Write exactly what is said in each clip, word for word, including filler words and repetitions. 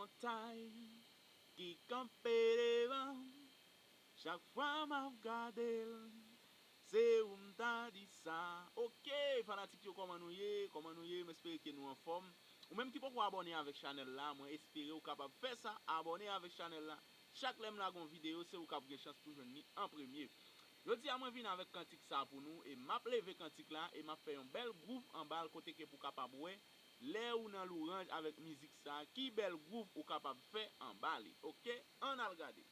Tay ki kanpe devan m, chak fwa m ap gade l, se ou m ta di sa. Oke, fanatik yo, kòman nou ye? Kòman nou ye? M espere ke nou anfòm. Ou menm ki poko abòne avèk chanèl la, mwen espere ou kapab fè sa, abòne avèk chanèl la. Chak lè m lage yon videyo, se ou k ap gen chans pou jwenn li an premye. Jodi a, mwen vin avèk kantik sa pou nou, e m ap leve kantik la, e m ap fè yon bèl gwouv anba l, kote ke pou kapab wè lè ou nan louranj avèk mizik sa, ki bèl gwouv ou kapab fè anba li. Oke, ann al gade.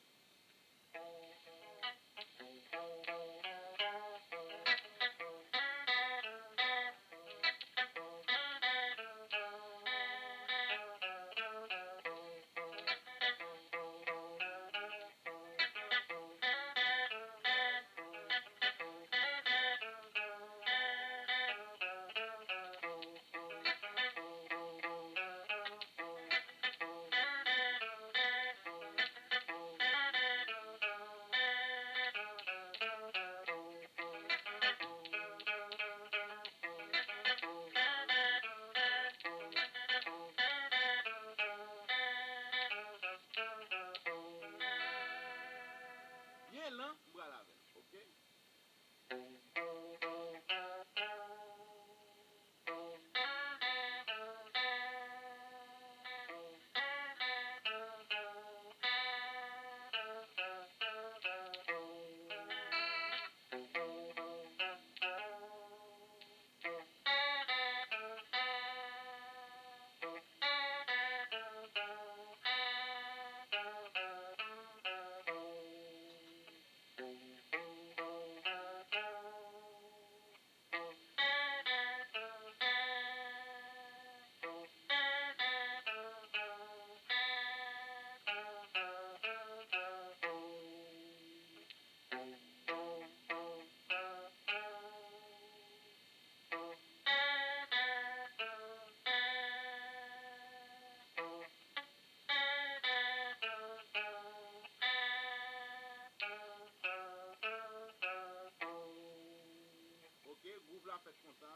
Byen lan, m pral avè l, oke? Ok, gwouv la fèt konsa.